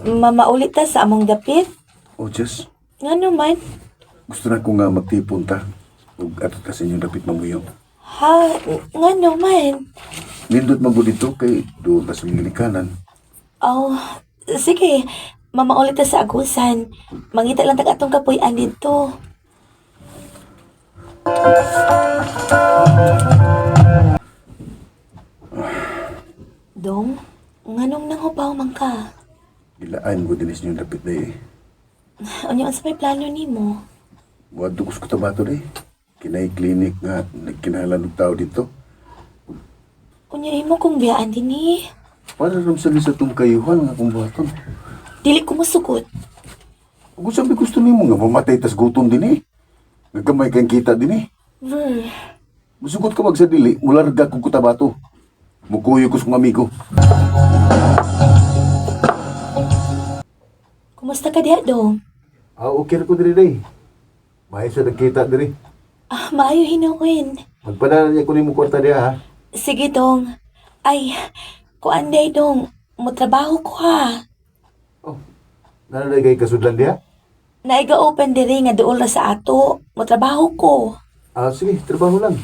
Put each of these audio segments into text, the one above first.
Mamaulit ta sa among dapit. Oh, Jess, Ngano man? gusto na ko nga magtipon ta. Ug ato ta sa inyong dapit mamuyo. Ha? Ngano man? Nindot man gud dito kay doon ta sa mga likanan. Oh, sige. Mamaulit ta sa Agusan. Mangita lang tag atong kapuy-an dito. Dong, nganong nanghupaw man ka? Gilaan ko din sa inyong dapit day eh. Unya unsa may plano nimo? Muadto ko sa Cotabato day. Kinay clinic nga nagkinahanglan og tao dito. Unya imo kong biyaan dinhi. Para ram sa sa itong kayuhan nga kung buhaton. Dili ko mosugot. Kung sabi gusto nimo nga mamatay tas gutom din eh. Nga gamay kang kita din eh. Ver, Musugot ka wag sa dili, mularga kong Cotabato. Mukuyo ko sa kong amigo. Kumusta ka diha, Dong? Ah, okay ra ko diri day. Mahay sa nagkita diri. Ah, maayo hinuon. Magpadala niya ko nimo kwarta diha ha. Sige, Dong. Ay, kuan day, Dong. Motrabaho ko ha. Oh, nanaday kay kasudlan diha? Naiga open diri nga duol ra sa ato. Motrabaho ko. Ah, sige, trabaho lang.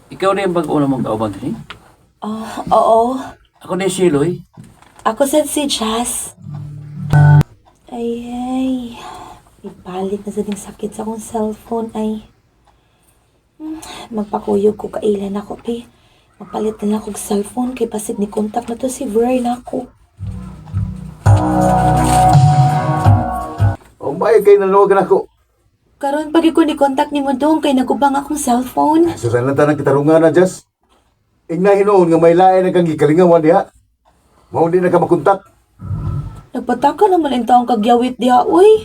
Ikaw na yung bago na mong kauban din. Oh, oo. Ako na yung siloy. Ako sad si Jazz. Ay, ay. Ipalit na sa ding sakit sa akong cellphone ay. Magpakuyog ko kailan ako, pe. Mapalit na lang akong cellphone kay pasig ni contact na to si Ver na ako. Oh, may kay nanawagan ako. Karon pag ko ni contact ni mo dong kay nagubang akong cellphone. Sa saan lang tanang kitarungan na, Jess? Ingna hinuon nga may lain na kang gikalingawan diha. Mao di na ka makontak. Nagpataka naman ang taong kagyawit diha, uy.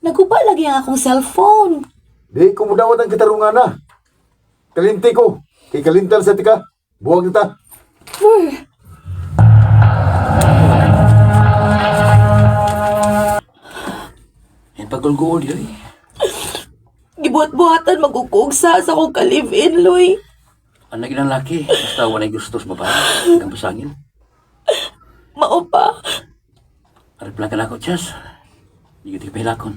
Naguba lagi ang akong cellphone. Di ko mudawat ang kitarungan na. Kalinti ko. Kay kalintal sa tika. Buwag na ta. Ver. Yan pagulguol yun eh. Gibuhat-buhatan magukugsa sa akong ka-live-in, Loy. Ang naging laki, basta walay gusto sa babae. Hanggang basangin. Mao pa. Arip lang ka na ako, Chas. Hindi ko tipahilakon.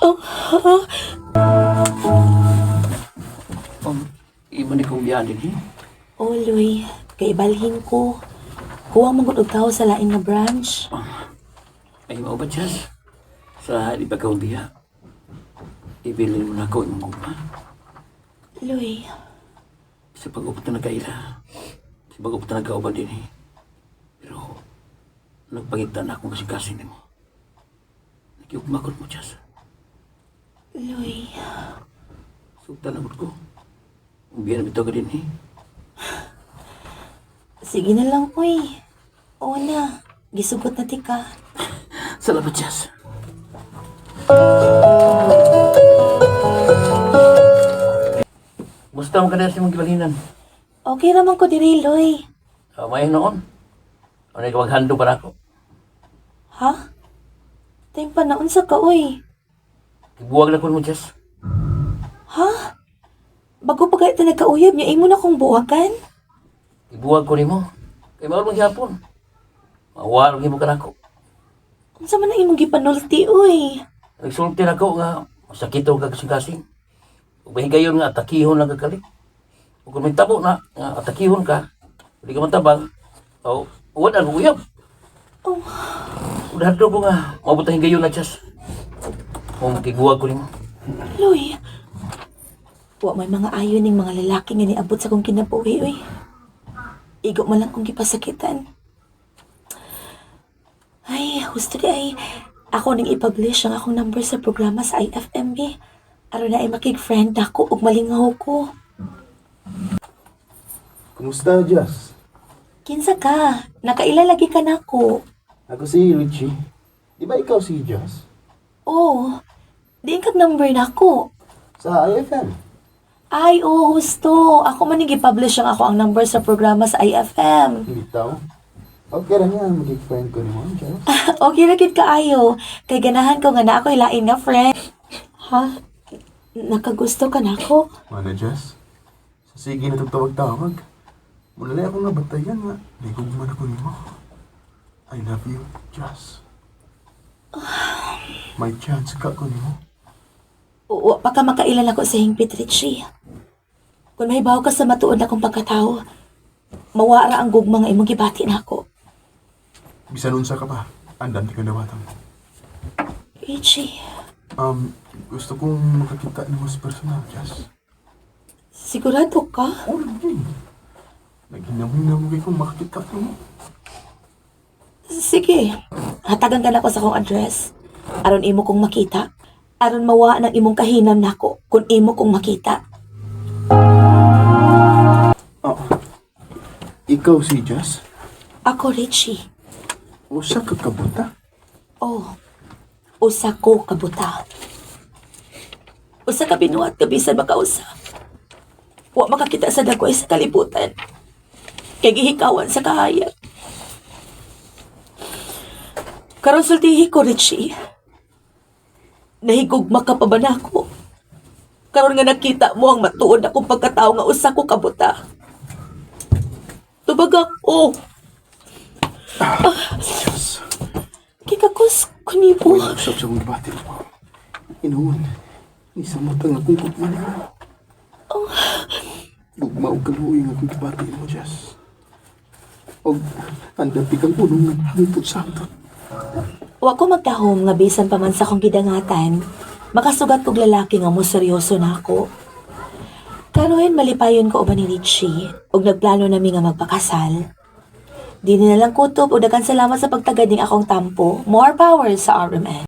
Oh, ha? Iba ni kong biyaan din eh. Oh, Loy. Kay ibalhin ko. Kuwang mangud og tao sa lain nga branch. Ay, mao ba, Chas? Sa di pa kong biya. Ibilin mo na ako imong gugma. Loy, Sa pag-upot na nagkaila. Sa pag-upot na nagkauban din eh. Pero, nagpangita na akong kasing-kasing nimo. Nakiugmakot mo, Chas. Loy. Sugtan na ko. Ubiyan na bitaw ka din eh. Sige na lang, uy. Oo na. Gisugot na tika. Salamat, Jess. Musta mo ka na sa imong gibalinan? Okay naman ko diri, Loy. May noon. Ano ikaw maghando para ako? Ha? Time pa na unsa ka, uy. Gibuwag na ko mo, Jess. Ha? Bago pa kayo nagkauyab niya, imo na kong buwagan? Gibuwag ko nimo. Kay mao man gyapon. Mawa lang mo kanako. Unsa man ang imong gipanulti, uy? Nagsulti na ko nga masakit og kasing-kasing. Ug gayon nga atakihon lang ka kali. Ug kung may tabo na nga atakihon ka, di ka matabang, o wala na uyab. Oh, Udahan ko nga, maabot ang higayon na, Jess. Kung kiguwag ko nimo. Loy. Wa may mga ayo ning mga lalaki nga niabot sa kong kinabuhi, uy. Igo man lang kong gipasakitan. Ay, gusto di ay ako ning i-publish ang akong number sa programa sa IFMB. Aron na ay makig-friend ako ug malingaw ko. Kumusta, Jess? Kinsa ka? Nakaila lagi ka nako. Ako si Richie. Di ba ikaw si Jess? Oh, diin kag number nako. Sa IFM. Ay, oo, husto. Ako man ning gi-publish ang ako ang number sa programa sa IFM. Bitaw. Okay ra niya, maging friend ko ni mo, Jess. Okay ra gid kaayo. Kay ganahan ko nga na ako'y lain nga friend. Ha? Nakagusto ka nako? Ano, Jess? Sa sige na tawag-tawag. Muna ako nga bantayan nga. Nahigugman ako nimo. I love you, Jazz. May chance ka ko nimo. Wa pa ka makailan ako sa hingpit, Richie. Kung mahibaw ka sa matuod akong pagkatao, mawara ang gugma nga imong gibati nako. Bisan unsa ka pa, andam di ka dawatan. Richie, Gusto kong makakita nimo sa personal, Jazz. Sigurado ka? Oh, lagi. Naghinam-hinam kay kong makakita nimo. Sige, hatagan ka nako sa akong address. Aron imo kong makita. Aron mawa ng imong kahinam nako kung imo kong makita. Oo. Ikaw si Jazz? Ako, Richie. Usa ka kabuta? Oh, usa ko kabuta. Usa ka binuhat ka bisan makausa. Wa makakita sa dagway sa kalibutan. Kay gihikawan sa kahayag. Karon sultihi ko, Richie. Nahigugma ka pa ba nako? Karon nga nakita mo ang matuod akong pagkatao nga usa ko kabuta. Tubag ako. Jazz. Kikakos ko nimo. Uy, usap sa kong gibati mo. Inuon, nisamot ang akong gugma nimo. Gugma og kaluoy ang akong gibati mo, Jess. Og andam di kang unong hangtod sa hangtod. Wa ko magtahom nga bisan pa man sa akong gidangatan, makasugat kog lalaki nga mo seryoso na ako. Karon malipayon ko uban ni Richie ug nagplano nami nga magpakasal. Di na lang kutob ug daghan salamat sa pagtagad ning akong tampo. More power sa RMN.